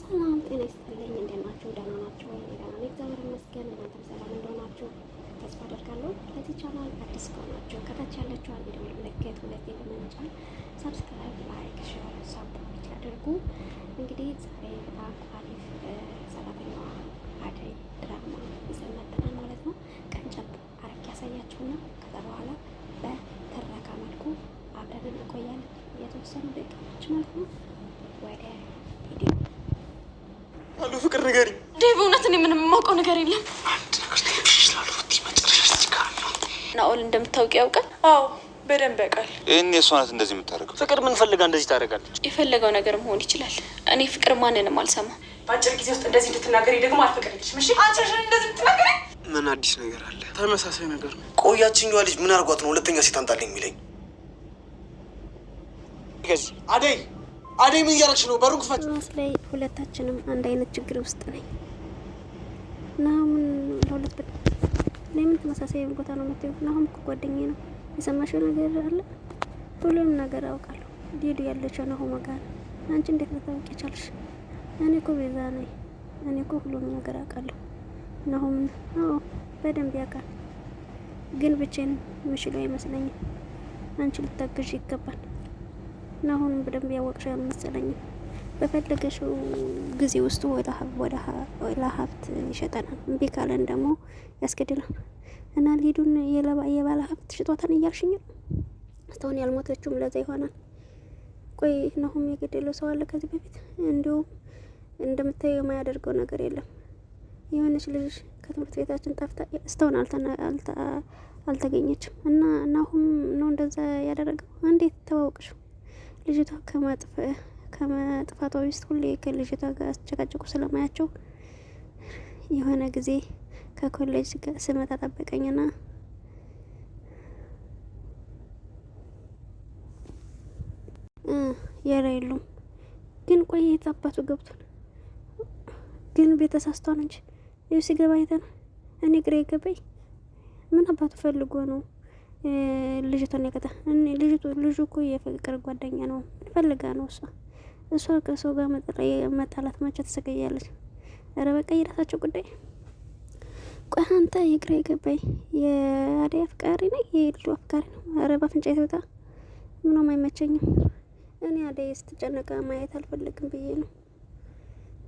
ሰላም ጤና ይስጥልኝ። እንዴት ናችሁ? ደህና ናችሁ ወይ? እኔ ደህና ነኝ፣ እግዚአብሔር ይመስገን። እናንተም ሰላም እንደሆናችሁ ተስፋ አደርጋለሁ። ለዚህ ቻናል አዲስ ከሆናችሁ ከታች ያለችዋን የደወል ምልክት ሁለቴ በመጫን subscribe፣ like፣ share፣ support ያድርጉ። እንግዲህ ዛሬ በጣም አሪፍ ሰራተኛዋ አደይ ድራማ ይዘን መጥተናል ማለት ነው። ቀንጨብ አረግ ያሳያችሁና ከዛ በኋላ በትረካ መልኩ አብረን እንቆያለን የተወሰኑ ደቂቃዎች ማለት ነው። ወደ ቪዲዮ። አሉ ፍቅር ንገሪኝ። ዴቭ፣ እውነት እኔ ምንም የማውቀው ነገር የለም። አንድ ነገር ትንሽ መጨረሻ ጋር ናኦል እንደምታውቂ ያውቃል? አዎ በደንብ ያውቃል። ይህን የእሷ ናት እንደዚህ የምታደርገው። ፍቅር ምን ፈልጋ እንደዚህ ታደርጋለች? የፈለገው ነገር መሆን ይችላል። እኔ ፍቅር ማንንም አልሰማም። በአጭር ጊዜ ውስጥ እንደዚህ እንድትናገሪ ደግሞ አልፈቅድልሽም። እሺ አንቺ ነሽ እንደዚህ የምትናገሪ? ምን አዲስ ነገር አለ? ተመሳሳይ ነገር ነው። ቆያችኛዋ ልጅ ምን አርጓት ነው ሁለተኛ ሴት አምጣልኝ የሚለኝ? ከዚህ አደይ አደይ ምን እያደረግሽ ነው? በሩን ክፈት። ራስ ላይ ሁለታችንም አንድ አይነት ችግር ውስጥ ነኝ። ናሁምን ለሁለት ለምን ተመሳሳይ ቦታ ነው የምትይው? ናሁም እኮ ጓደኛዬ ነው። የሰማሽው ነገር አለ? ሁሉንም ነገር አውቃለሁ። ሊዱ ያለችው ናሁም ጋር ነው። አንቺ እንዴት ልታውቂ ቻልሽ? እኔ እኮ ቤዛ ነኝ። እኔ እኮ ሁሉንም ነገር አውቃለሁ። ናሁም አዎ በደንብ ያውቃል፣ ግን ብቻዬን የምችለው አይመስለኝም። አንቺ ልታግዥ ይገባል። ናሁንም በደንብ ያወቅሽው አልመሰለኝም። በፈለገሽው ጊዜ ውስጥ ወደ ሀብት ይሸጠናል። እምቢ ካለን ደግሞ ያስገድላል። እና ሊዱን የባለ ሀብት ሽጧታን እያልሽኝ ነው? እስካሁን ያልሞተችውም ለዛ ይሆናል። ቆይ ናሁም የገደለው ሰው አለ ከዚህ በፊት? እንዲሁም እንደምታየው የማያደርገው ነገር የለም። የሆነች ልጅ ከትምህርት ቤታችን ጠፍታ እስካሁን አልተገኘችም። እና ናሁም ነው እንደዛ ያደረገው። እንዴት ተዋወቅሽው? ልጅቷ ከመጥፋቷ ውስጥ ሁሌ ከልጅቷ ጋር አስጨቃጭቁ ስለማያቸው የሆነ ጊዜ ከኮሌጅ ስመጣ ጠበቀኝና የረ የሉም ግን ቆይ የት አባቱ ገብቶን ግን ቤት ተሳስቷን እንጂ ይኸው ሲገባ አይተን እኔ ግራ የገባኝ ምን አባቱ ፈልጎ ነው ልጅቷን ያቀጣ? ልጅቱ ልጁ እኮ የፍቅር ጓደኛ ነው። ምን ፈልጋ ነው እሷ? እሷ ከሰው ጋር መጣላት መቼ ትሰቀያለች? ኧረ በቃ የራሳቸው ጉዳይ። ቆይ አንተ የግራ የገባኝ የአደይ አፍቃሪ ነው የልጁ አፍቃሪ ነው? ኧረ በአፍንጫ የተወጣ ምንም አይመቸኝም። እኔ አደይ ስትጨነቀ ማየት አልፈልግም ብዬ ነው።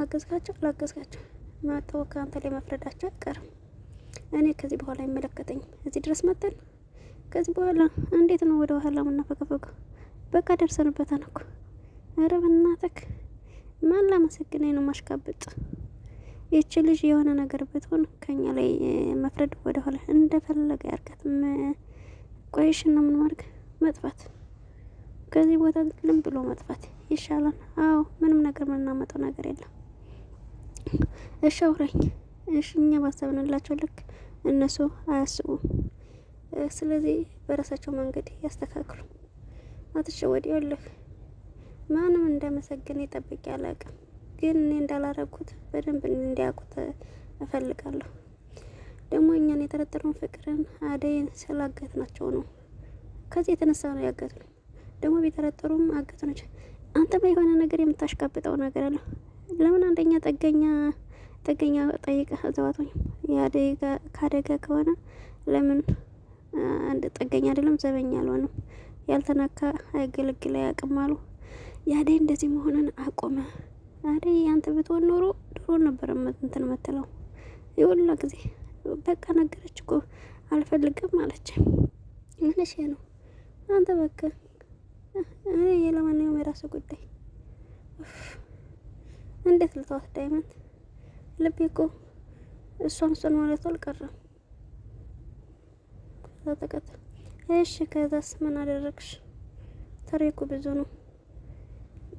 አገዝካቸው አላገዝካቸው መጥተው ከአንተ ላይ መፍረዳቸው አይቀርም። እኔ ከዚህ በኋላ አይመለከተኝም። እዚህ ድረስ መጠን ከዚህ በኋላ እንዴት ነው ወደ ኋላ የምናፈገፈገው? በቃ ደርሰንበታል እኮ። ኧረ በእናትህ ማን ላመሰግነኝ ነው ማሽቃብጥ? ይቺ ልጅ የሆነ ነገር ብትሆን ከኛ ላይ መፍረድ ወደ ኋላ እንደፈለገ ያርጋት። ቆይሽ እና ምን ማድረግ መጥፋት፣ ከዚህ ቦታ ልም ብሎ መጥፋት ይሻላል። አዎ ምንም ነገር የምናመጣው ነገር የለም። እሺ አውራኝ። እሺ እኛ ባሰብንላቸው ልክ እነሱ አያስቡም። ስለዚህ በራሳቸው መንገድ ያስተካክሉ። አትሸወድ። ይኸውልህ ማንም እንዳመሰግን ጠብቄ አላውቅም፣ ግን እኔ እንዳላረጉት በደንብ እንዲያውቁት እፈልጋለሁ። ደግሞ እኛን የጠረጠሩን ፍቅርን አደይን ስላገትናቸው ነው። ከዚህ የተነሳ ነው ያገቱን። ደግሞ ቢጠረጠሩም አገቱነች። አንተ በየሆነ ነገር የምታሽቃብጠው ነገር አለ። ለምን አንደኛ ጠገኛ ጥገኛ ጠይቀህ እዘዋቶኝ የአደይ ካደጋ ከሆነ ለምን አንድ ጥገኛ አይደለም ዘበኛ አልሆንም። ያልተነካ አይገለግል አያውቅም አሉ። የአደይ እንደዚህ መሆንን አቆመ። አደይ ያንተ ብትሆን ኖሮ ድሮ ነበር እንትን የምትለው። የሁላ ጊዜ በቃ ነገረች እኮ አልፈልግም አለች። ምንሽ ነው አንተ በቃ እኔ የለማንኛውም የራሱ ጉዳይ። እንዴት ልተዋት ዳይመንድ? ልቤ እኮ እሷን እሷን ማለቱ አልቀረም። ከዛ ተቀጥል። እሺ ከዛስ ምን አደረግሽ? ታሪኩ ብዙ ነው፣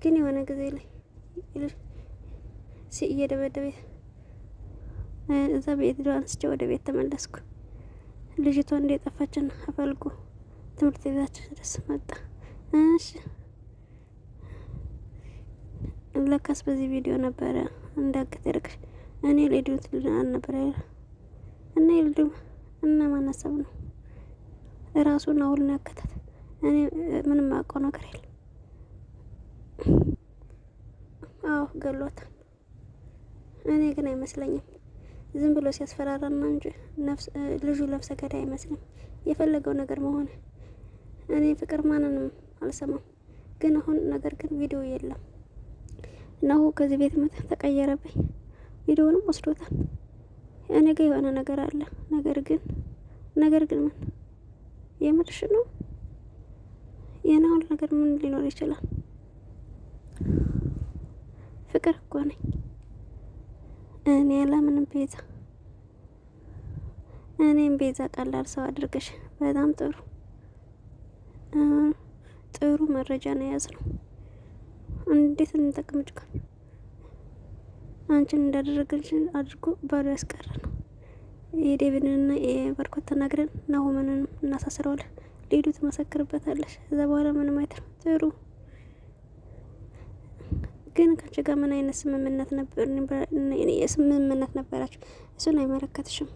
ግን የሆነ ጊዜ ላይ እየደበደበ እዛ ቤት አንስቼ ወደ ቤት ተመለስኩ። ልጅቷ እንደጠፋችን አፈልጎ ትምህርት ቤታችን ድረስ መጣ። እሺ ለካስ በዚህ ቪዲዮ ነበረ እንዳገት ያደረግሽ። እኔ ሌዲዮ አልነበረ እና የልዱ እና ማናሰብ ነው እራሱን አውል ነው ያከታት። እኔ ምንም አውቀው ነገር የለም። አዎ ገሏታል። እኔ ግን አይመስለኝም። ዝም ብሎ ሲያስፈራራና እንጂ ልጁ ነፍሰ ገዳይ አይመስልም። የፈለገው ነገር መሆን እኔ ፍቅር ማንንም አልሰማም። ግን አሁን ነገር ግን ቪዲዮ የለም ናሁ ከዚህ ቤት መተ ተቀየረብኝ። ቪዲዮንም ወስዶታል። እኔ ጋ የሆነ ነገር አለ። ነገር ግን ምን የምርሽ ነው? የናሁል ነገር ምን ሊኖር ይችላል? ፍቅር እኮ ነኝ እኔ ለምንም ቤዛ እኔም ቤዛ ቀላል ሰው አድርገሽ በጣም ጥሩ ጥሩ መረጃ ነው የያዝነው። እንዴት እንጠቀምጭቃል? አንቺን እንዳደረገልሽን አድርጎ ባዶ ያስቀረ ነው። የዴቪድንና የባርኮት ተናግረን ናሆምንም እናሳስረዋለን። ሊዱ ትመሰክርበታለች። እዛ በኋላ ምንም አይተር ጥሩ ግን ከአንቺ ጋር ምን አይነት ስምምነት ነበር? ስምምነት ነበራችሁ? እሱን አይመለከትሽም።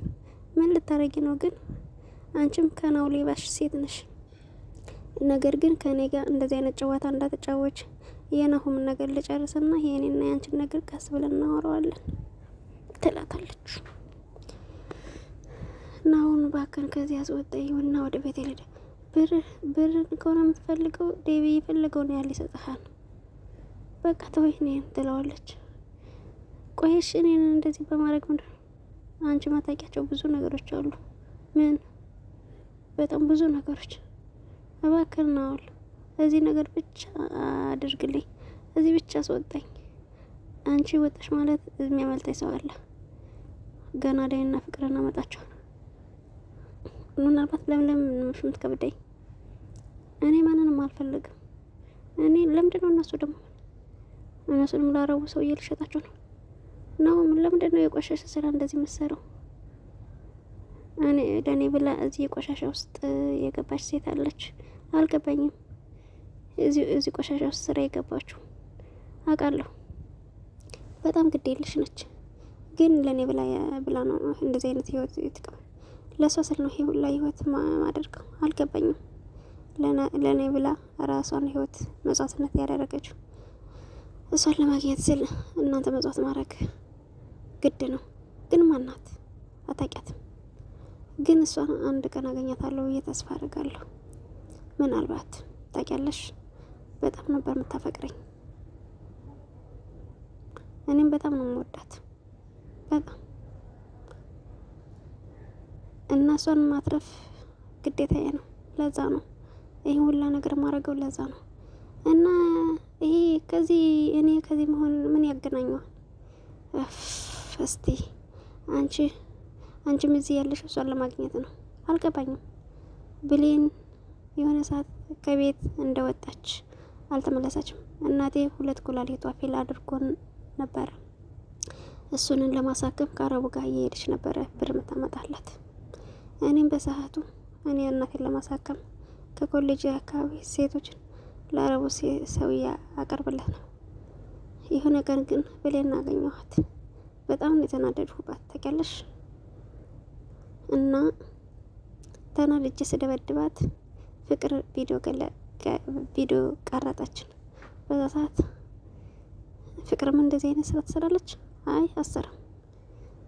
ምን ልታረጊ ነው ግን? አንቺም ከናው ሌባሽ ሴት ነሽ። ነገር ግን ከእኔ ጋር እንደዚህ አይነት ጨዋታ እንዳትጫወች። የናሁምን ነገር ልጨርስና የእኔና የአንቺን ነገር ቀስ ብለን እናወራዋለን ትላታለች። ናሁን ባከን ከዚህ አስወጣኝ እና ወደ ቤት ልሄድ። ብር ብርን ከሆነ የምትፈልገው ዴቪ የፈለገውን ያህል ይሰጥሃል። በቃ ተወኝ እኔን ትለዋለች። ቆይሽ እኔን እንደዚህ በማድረግ ምንድን ነው አንቺ ማታውቂያቸው ብዙ ነገሮች አሉ። ምን? በጣም ብዙ ነገሮች። እባክህን ናኦል እዚህ ነገር ብቻ አድርግልኝ፣ እዚህ ብቻ አስወጣኝ። አንቺ ወጣሽ ማለት የሚያመልጠኝ ሰው አለ። ገና ዳይና ፍቅርን አመጣቸዋል። ምናልባት ለምለም የምትከብደኝ እኔ ማንንም አልፈልግም። እኔ ለምንድን ነው እነሱ ደግሞ እነሱንም ላረቡ ሰውዬ ልሸጣቸው ነው ነው? ለምንድን ነው የቆሻሻ ስራ እንደዚህ የምትሰራው? እኔ ለእኔ ብላ እዚህ የቆሻሻ ውስጥ የገባች ሴት አለች። አልገባኝም። እዚህ ቆሻሻ ውስጥ ስራ የገባችው አውቃለሁ። በጣም ግድ የለሽ ነች፣ ግን ለእኔ ብላ ብላ ነው እንደዚህ አይነት ህይወት ይጥቀም። ለእሷ ስል ነው ይሄ ሁላ ህይወት ማደርገው። አልገባኝም። ለእኔ ብላ ራሷን ህይወት መጽዋትነት ያደረገችው እሷን ለማግኘት ስል እናንተ መጽዋት ማድረግ ግድ ነው። ግን ማናት አታውቂያትም። ግን እሷን አንድ ቀን አገኛታለሁ ብዬ ተስፋ አደርጋለሁ። ምናልባት ታውቂያለሽ፣ በጣም ነበር የምታፈቅረኝ። እኔም በጣም ነው የምወዳት በጣም እና እሷን ማትረፍ ግዴታዬ ነው። ለዛ ነው ይህ ሁላ ነገር ማድረገው ለዛ ነው። እና ይሄ ከዚህ እኔ ከዚህ መሆን ምን ያገናኘዋል? እስቲ አንቺ አንቺም እዚህ ያለሽ እሷን ለማግኘት ነው። አልገባኝም። ብሌን የሆነ ሰዓት ከቤት እንደወጣች አልተመለሰችም። እናቴ ሁለት ኩላሊቷ fail አድርጎ ነበረ። እሱንን ለማሳከም ከአረቡ ጋር እየሄደች ነበረ ብር የምታመጣላት። እኔም በሰዓቱ እኔ እናቴን ለማሳከም ከኮሌጅ አካባቢ ሴቶችን ለአረቡ ሰውዬ አቀርብለት ነው። የሆነ ቀን ግን ብሌን አገኘኋት። በጣም ነው የተናደድኩባት ታውቂያለሽ። እና ተናድጄ ስደበድባት ፍቅር ቪዲዮ ቀረጠችን። በዛ ሰዓት ፍቅርም እንደዚህ አይነት ስራ ትሰራለች? አይ አሰራም።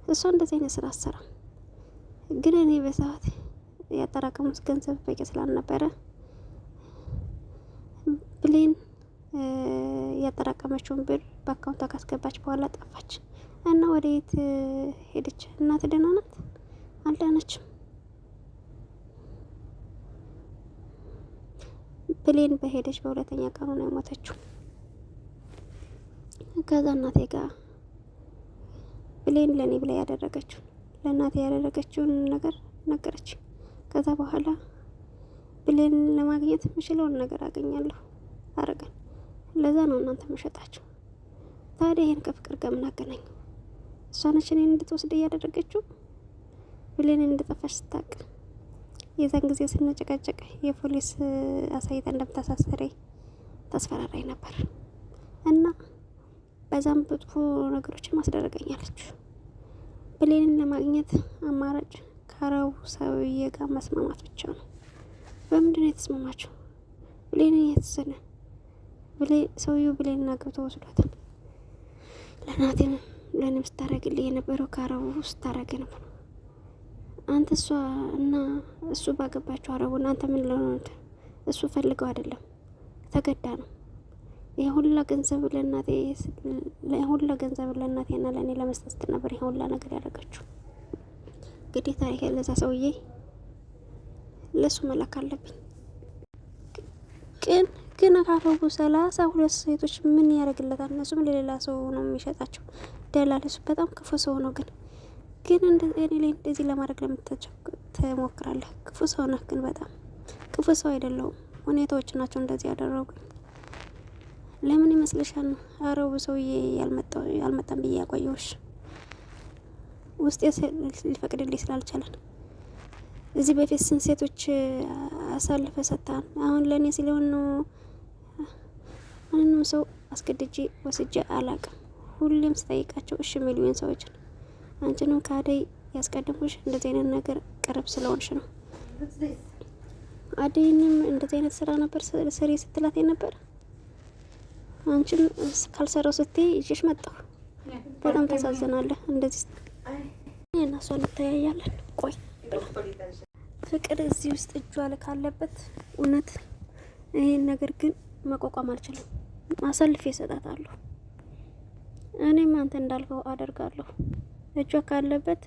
እሷ እንደዚህ አይነት ስራ አሰራም። ግን እኔ በሰዓት ያጠራቀሙት ገንዘብ በቂ ስላልነበረ ብሌን ያጠራቀመችውን ብር በአካውንቷ ካስገባች በኋላ ጠፋች እና ወደ የት ሄደች? እናት ደህና ናት? አልዳነችም። ብሌን በሄደች በሁለተኛ ቀኑ ነው የሞተችው። ከዛ እናቴ ጋር ብሌን ለእኔ ብላ ያደረገችውን ለእናቴ ያደረገችውን ነገር ነገረች። ከዛ በኋላ ብሌን ለማግኘት የምችለውን ነገር አገኛለሁ አረገን። ለዛ ነው እናንተ መሸጣችሁ። ታዲያ ይሄን ከፍቅር ጋር ምን አገናኘው? እሷ ነች እኔን እንድትወስድ እያደረገችው። ብሌን እንደጠፋች ስታውቅ የዛን ጊዜ ስንጨቃጨቅ የፖሊስ አሳይታ እንደምታሳስረኝ ታስፈራራኝ ነበር እና በዛም መጥፎ ነገሮችን ማስደረገኛለች። ብሌንን ለማግኘት አማራጭ ከአረቡ ሰውዬ ጋር መስማማት ብቻ ነው። በምንድን ነው የተስማማቸው? ብሌንን የተሰነ ሰውዬው ብሌንን አግብቶ ወስዷታል። ለእናቴም ለእኔም ስታረግልኝ የነበረው ከአረቡ ስታረግ ነው። አንተ እሷ እና እሱ ባገባቸው አረቡን አንተ ምን ለሆነ እሱ ፈልገው አይደለም ተገዳ ነው። ይሄ ሁላ ገንዘብ ለእናቴ ሁላ ገንዘብ ለእናቴና ለእኔ ለመስጠት ስትል ነበር ይሄ ሁላ ነገር ያደረገችው። ግዴታ ይሄ ለዛ ሰውዬ ለሱ መላክ አለብኝ። ግን ግን ካረቡ 32 ሴቶች ምን ያደርግለታል? እነሱም ለሌላ ሰው ነው የሚሸጣቸው። ደላል እሱ በጣም ክፉ ሰው ነው። ግን ግን እኔ ላይ እንደዚህ ለማድረግ ለምን ትሞክራለህ? ክፉ ሰው ነህ። ግን በጣም ክፉ ሰው አይደለሁም። ሁኔታዎች ናቸው እንደዚህ ያደረጉኝ። ለምን ይመስልሻል ነው አረቡ ሰውዬ ያልመጣም ብዬ ያቆየሁሽ? ውስጤ ሊፈቅድልኝ ስላልቻለን እዚህ በፊት ስንት ሴቶች አሳልፈ ሰጥተሃል። አሁን ለእኔ ስለሆን ነው። ማንንም ሰው አስገድጄ ወስጄ አላቅም። ሁሌም ስጠይቃቸው እሺ የሚሉኝ ሰዎችን አንቺንም ከአደይ ያስቀድምኩሽ እንደዚህ አይነት ነገር ቅርብ ስለሆንሽ ነው። አደይንም እንደዚህ አይነት ስራ ነበር ስሪ ስትላት ነበር። አንቺም ካልሰራው ስትይ ይዤሽ መጣሁ። በጣም ታሳዝናለህ። እንደዚህ እና እሷ እንተያያለን። ቆይ ፍቅር እዚህ ውስጥ እጇ ካለበት እውነት ይሄን ነገር ግን መቋቋም አልችልም። አሳልፌ እሰጣታለሁ። እኔም አንተ እንዳልከው አደርጋለሁ። እጇ ካለበት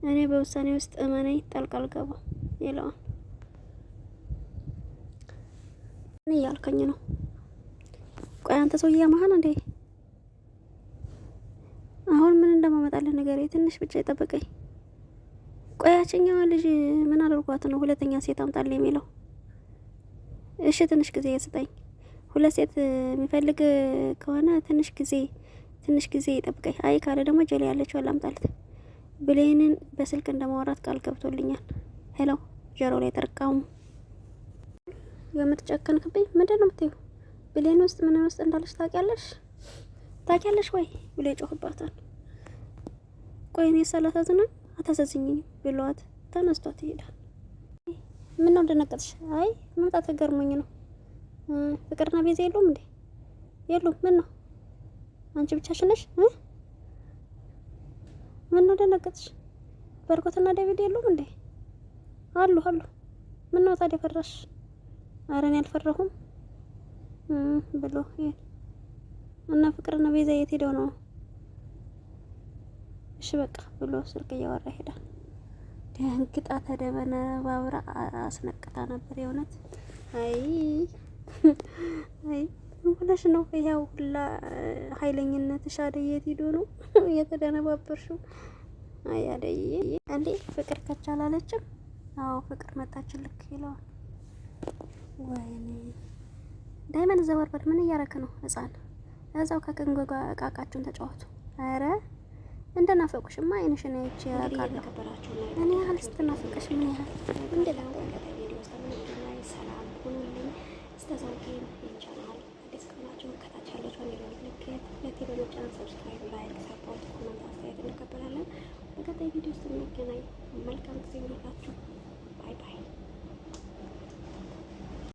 እኔ በውሳኔ ውስጥ እመነኝ፣ ጣልቃ አልገባም ይለዋል። ምን እያልከኝ ነው? ቆይ አንተ ሰውዬ ያመሃል እንዴ? አሁን ምን እንደማመጣልህ ነገር ትንሽ ብቻ ይጠብቀኝ። ቆይ ያችኛዋ ልጅ ምን አድርጓት ነው ሁለተኛ ሴት አምጣልኝ የሚለው? እሺ ትንሽ ጊዜ ስጠኝ። ሁለት ሴት የሚፈልግ ከሆነ ትንሽ ጊዜ ትንሽ ጊዜ ይጠብቀኝ። አይ ካለ ደግሞ ጀሌ ያለችው ላምጣለት። ብሌንን በስልክ እንደማውራት ቃል ገብቶልኛል። Hello ጆሮ ላይ ጠርቃሙ የምትጨከንክብኝ ምንድን ነው የምትይው? ብሌን ውስጥ ምን ውስጥ እንዳለች ታውቂያለሽ ታውቂያለሽ ወይ ብሎ ይጮህባታል። ቆይ እኔ ሳላሳዝንም አታሳዝኝም ብሏት ተነስቷት ይሄዳል። ምን ነው ደነገጥሽ? አይ መምጣት ገርሞኝ ነው። ፍቅርና ቤዛ የሉም እንዴ? የሉም። ምን ነው አንቺ ብቻሽን ነሽ? ምን ነው ደነገጥሽ? በርኮትና ዴቪድ የሉም እንዴ? አሉ አሉ። ምን ነው ታዲያ ፈራሽ? ኧረ እኔ አልፈራሁም ብሎ እና ፍቅርና ቤዛ የት ሄደው ነው? እሺ በቃ ብሎ ስልክ እያወራ ይሄዳል። ደንግጣ ተደበነባብራ አስነቅታ ነበር የእውነት። አይ አይ ሆነሽ ነው ያው ሁላ ኃይለኝነትሽ አደይ የት ሄዶ ነው እየተደነባበርሽው? አይ አደይ እንዴ ፍቅር ከቻላለችም። አዎ ፍቅር መጣች ልክ ይለዋል። ወይኔ ዳይመንድ ዘወርበል ምን እያረክ ነው? ህፃን እዛው ከቅንጎ ጋር እቃቃችሁን ተጫወቱ። ኧረ እንደናፈቁሽማ አይንሽን አይቼ አውቃለሁ። እኔ ያህል ስትናፈቅሽ ምን ያህል ሰላም ሁኑልኝ። እስከዛው ግን ቻናል አዲስ ከሆናችሁ ከታች ያለችውን የደወል ምልክት ሁለቴ በመጫን subscribe፣ like፣ support፣ comment አስተያየት እንቀበላለን። በቀጣይ ቪዲዮ ውስጥ እንገናኝ። መልካም ጊዜ ይሁንላችሁ።